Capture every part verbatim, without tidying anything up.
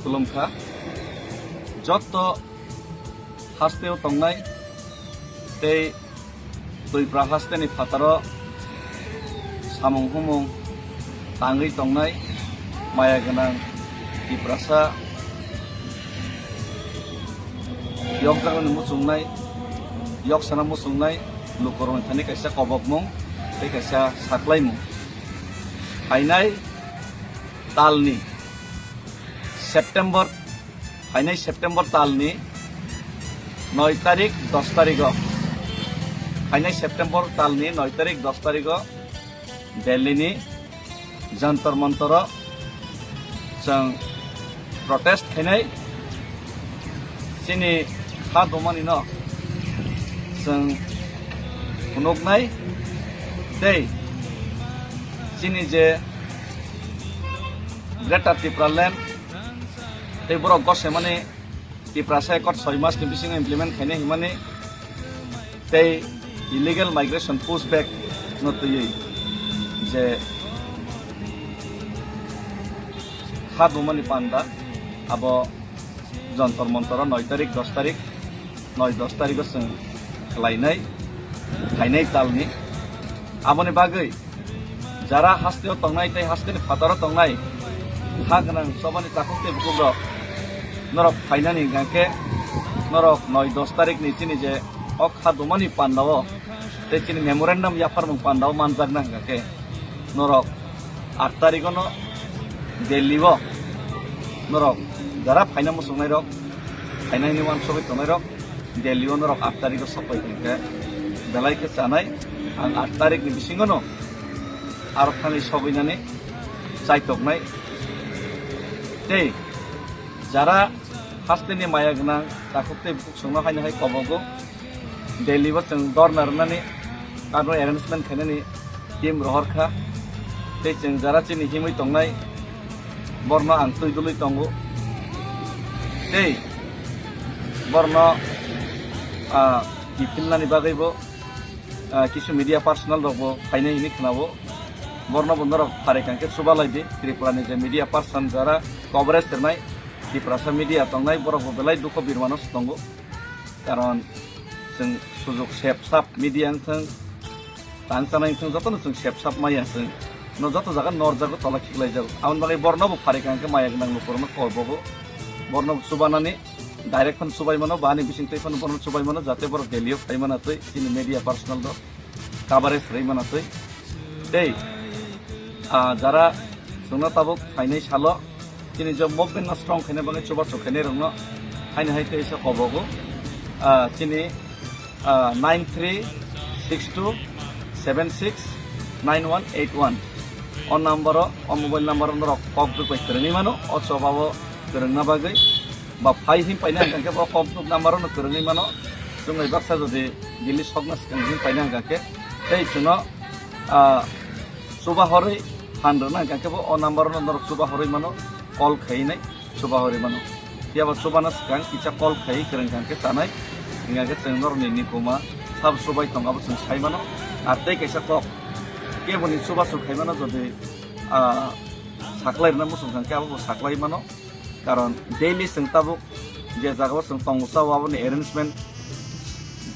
Khulumkha. Jotto hasteo tongnai tei Twipra hasteni phataro samung humung tangwi tongnai maya gwnang Tiprasa yokjakni muchungnai, yoksana muchungnai lukurokni thani kaisa kobokmung tei kaisa saklaimung. Phainai talni September, phainai September talni noi tarik, dos tarigo, phainai September talni noi tarik, dos tarigo Delhi ni Jantar Mantaro chwng protest khainai, chini ha dumani no chwng phunuknai tei chini je Greater Tipraland tei borok gosemani Tiprasa Accord soi mas ni bisingo implement khainai himani tei illegal migration pushback no twiwi je kha dumani panda abo Jantar Mantaro noi tarik, dos tarik, noi dos tarigo chwng khlainai, phainai talni. Aboni bagwi jara hasteo tongnai tei hasteni phataro tongnai ha gwnang chobani takhuk tei bukukrok norok phainani hwnkhe norok noi dos tarikni chini je o kha dumani pandao tei chini memorandum yapharmung pandao manjakna hwnkhe norok aat tarigono Delhi o norok jara phaina muchungnairok, phainani uansugwi tongnairok Delhi o norok aat tarigo sokphai hwnkhe belai khe chanai. Ang aat tarikni bisingono aro thani sogwinani chaitoknai. Tei jara hasteni maya gwnang takhuk tei bukhuk chwngno haino hai kobogo Delhi o chwng dorna rwnani aro arrangement khainani team rohor kha. Tei chwng jara chini himwi tongnai borno ang twi dului tongo. Tei borno, ah, kiphilnani bagwibo, ah, kisu media personal rokbo phainai hwnwi khnao. Borno bo norok pharikha hwnkhe chubalai di. Tripura ni je media person jara coverage rwnai, Tiprasa media tongnai, borok bo belai dukho birmano tongo. Karon chwng sujuk sep sap media wngthwng, tang chanai wngthwng, jotono chwng sep sap maya chwng. No joto jaga norjago, tola khiklaijago. Aboni bagwi borno bo pharikha hwnkhe maya gwnang lukurokno kobogo. Borno bo chubanani direct phano chubai mano, ba ani bisingtwi phano borno chubai mano, jate borok Delhi o phai mana twi chini media personal rok coverage rwi mana twi. Tei, ah, jara chwngno tabuk phainai salo chini je movement no strong khaina bagwi chubachu khainai rokno haino hai tei sa kobogo, ah, chini, ah, nine three six two seven six nine one eight one. O number o, o mobile number o norok kok duk bai kwrwngwi mano, o choba o kwrwngna bagwi. Ba phai him paina hwnkhe bo kok duk number o no kwrwngwi mano. Chwng bai baksa jodi Delhi sokna swkang him paina hwnkhe tei chwngno, ah, chuba horwi phan rwna hwnkhe bo o number o no norok chuba horwi mano, call khainai chuba horwi mano. Phiya bo chubana swkang kisa call khai kwrwng kha hwnkhe chanai, hwnkhe chwng norokni nikuma sabo chubai tongo abo chwng sai mano. Ar tei kaisa kok keboni chubachu khai mano, jodi, ah, saklai rwna muchung kha hwnkhe abo bo saklai mano. Karon daily chwng tabuk je jagao chwng tongo chao aboni arrangement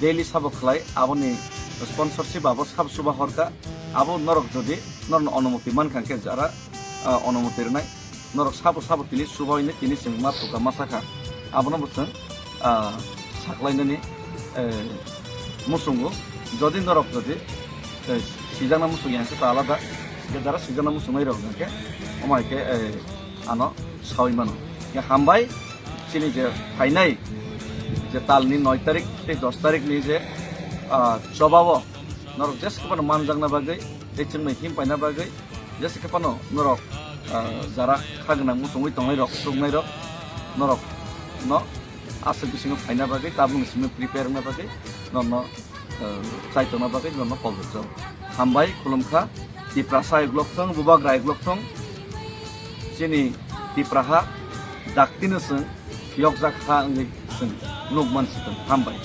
daily sabo khlai, aboni sponsorship abo sabo chuba horkha, abo norok jodi norokno onumoti mankha hwnkhe jara, ah, onumoti rwnai, norok sabo sabo tini chuba hwnwi tini chwng ma thukha ma sakha, abono bo chwng, ah, saklainani, eh, muchungo. Jodi norok jodi, eh, sijakna muchung ya hwnkhe ta alada, je jara sijakna muchungnai rok hwnkhe omo hai khe, eh, ano saui mano. Ya hambai, chini je phainai je talni noi tarik tei dos tarik ni je, ah, chobao norok jesa khe phano manjakna bagwi tei chwngno him paina bagwi jesa khe phano norok, ah, jara kha gwnang muchungwi tongnai rok, chuknai rok norok no aswk bisingo phaina bagwi tabukni simi prepare wngna bagwi norno, eh, chaitokna bagwi norno kobokjak. Hambai, khulumkha, Tiprasa uklok thung, Bubagra uklok thung, chini Tipraha daktino chwng yokjak ha wngwi chwng nukman si thung. Hambai.